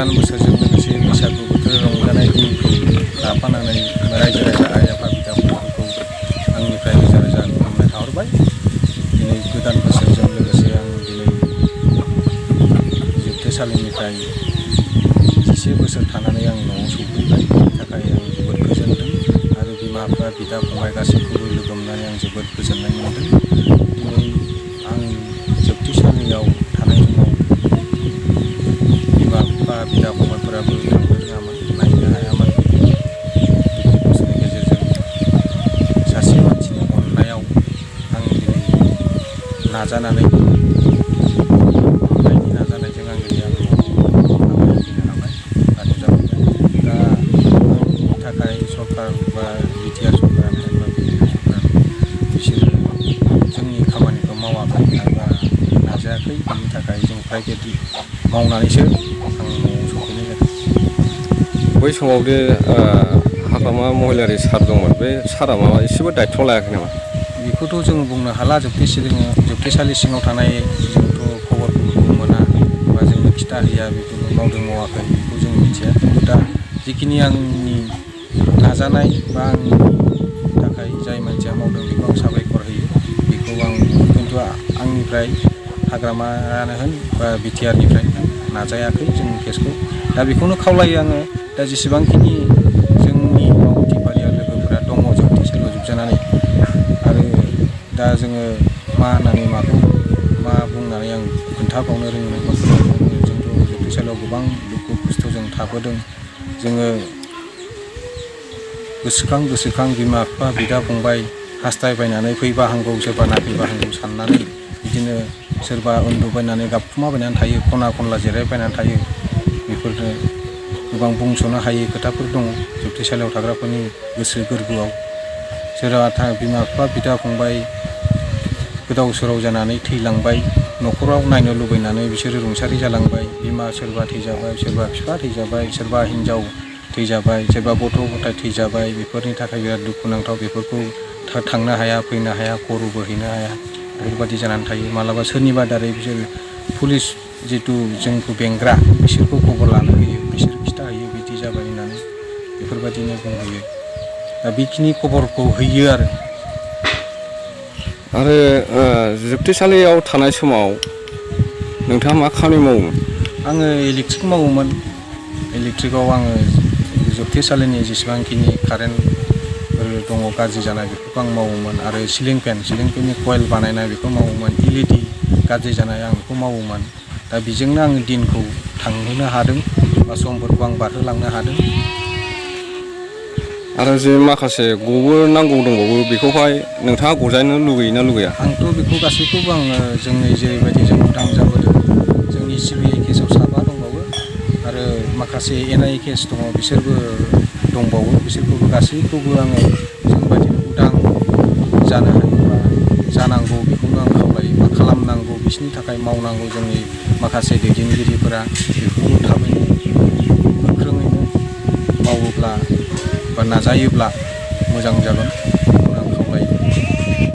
गोदान बोसोरजों लोगोसे बैसागु बोथोर रंजानाय दिनखौ लाफानानै रायजो राजा आइ आफा बिदा फंबायफोरखौ आंनिफ्राय रोजा रोजा खुलुमनाय थाहरबाय। दिनै गोदान बोसोरजों लोगोसे आं दिनै जोबथेसालिनिफ्राय 10 बोसोर थानानै आं न'आव सफैबाय। बेनि थाखाय आं जोबोद गोजोनदों आरो बिमा बिफा बिदा फंबाय गासैखौबो लोगो मोननानै आं जोबोद गोजोननाय मोनदों। दिनै आं जोबथेसालियाव थानाय समाव बिमा बिफा बिदा फंबायफोराबो थांनो रोङामोन, नायनो हायामोन। दुखु खस्थ'नि गेजेरजों सासे मानसिनि अननायाव आं दिनै नाजानायनि नाजानायजों आं दिनै आंनि न'आव फैनो हाबाय आरो नुजाफैबाय। दा आंनि थाखाय सरकार बा बिटिआर सरकारानो होन बा बिजेपि सरकार बिसोरो जोंनि खामानिखौ मावाखै एबा नाजायाखै। बिनि थाखाय जों प्राइभेटलि मावनानैसो आं न'आव सफैनाय जादों। बै समाव दे हाग्रामा महिलारि सार दंमोन, बे सारा माबा एसेबो दायथ' लायाखै नामा? बेखौथ' जों बुंनो हाला। जोबथेसालि सिङाव थानाय जोंथ' खबरफोरखौ मोना बा जोंनो खिथा हैया बेखौनो मावदों मावाखै बेखौ जों मिथिया। खिन्थु दा जिखिनि आंनि नाजानाय बा आंनि थाखाय जाय मानसिया मावदों बेखौ आं साबायखर होयो। बेखौ आं खिन्थु आंनिफ्राय हाग्रामायानो होन बा बिटिआरनिफ्राय नाजायाखै जोंनि केसखौ। दा बेखौनो खावलायो आङो, दा जेसेबांखिनि जोंनि मावथि फारिया लोगोफोरा दङ जोबथेसालियाव जोबजानानै, आरो दा जोङो मा होननानै मा बुंनानै आं खोन्थाबावनो रोङो बा फोरमायबावनो। जोंथ' जोबथेसालियाव गोबां दुखु खस्थ'जों थाबोदों। जोङो गोसोखां बिमा बिफा बिदा फंबाय हास्थायबायनानै फैबा हामगौ, सोरबा नाफैबा हामगौ साननानै बिदिनो सोरबा उन्दुबायनानै गाबखुमाबायनानै थायो, खना खनला जिरायबायनानै थायो। बेफोरनो गोबां बुंस'नो हायै खोथाफोर दङ जोबथेसालियाव थाग्राफोरनि गोसो गोरबोआव। सोरबा बिमा बिफा बिदा फंबाय गोदाव सोराव जानानै थैलांबाय, न'खराव नायनो लुबैनानै बिसोरो रुंसारि जालांबाय। बिमा सोरबा थैजाबाय, सोरबा बिफा थैजाबाय, सोरबा हिनजाव थैजाबाय, सोरबा गथ' गथाय थैजाबाय। बेफोरनि थाखाय बिराद दुखुनांथाव। बेफोरखौ थांनो हाया, फैनो हाया, खर'बो हैनो हाया, बेफोरबायदि जानानै थायो। मालाबा सोरनिबा दारै बिसोर पुलिस जिथु जोंखौ बेंग्रा बिसोरखौ खबर लानो होयो, बिसोर खिथाहैयो बिदि जाबाय होननानै बेफोरबायदिनो बुंहैयो। दा बेखिनि खबरखौ हैयो आरो जोबथेसालियाव थानाय समाव नोंथाङा मा खामानि मावोमोन? आङो इलेक्ट्रिक मावोमोन। इलेक्ट्रिकआव आङो जोबथेसालिनि जेसेबांखिनि कारेन्टफोर दङ गाज्रि जानाय बेफोरखौ आं मावोमोन। आरो सिलिं फेननि कइल बानायनाय बेखौ मावोमोन। LED गाज्रि जानाय आं बेखौ मावोमोन। दा बेजोंनो आङो दिनखौ थांहोनो हादों बा समफोरखौ आं बारहोलांनो हादों। आरो जे माखासे नांगौ दंबावो, बेखौहाय नोंथाङा गजानो लुगैयोना लुगैया? आंथ' बेखौ गासैखौबो आङो जोंनि जेरैबायदि जों उदां जाबोदों, जोंनि CBI केसाव 7 दंबावो आरो माखासे NIA केस दङ, बिसोरबो दंबावो। बिसोरखौबो गासैखौबो आङो जोंबायदिनो उदां जानो हायोबा जानांगौ बेखौनो आं खावलायो बा खालामनांगौ। बिसोरनि थाखाय मावनांगौ। जोंनि माखासे दैदेनगिरिफोरा बेफोरखौ थाबैनो गोख्रोङैनो मावोब्ला बा नाजायोब्ला मोजां जागोन।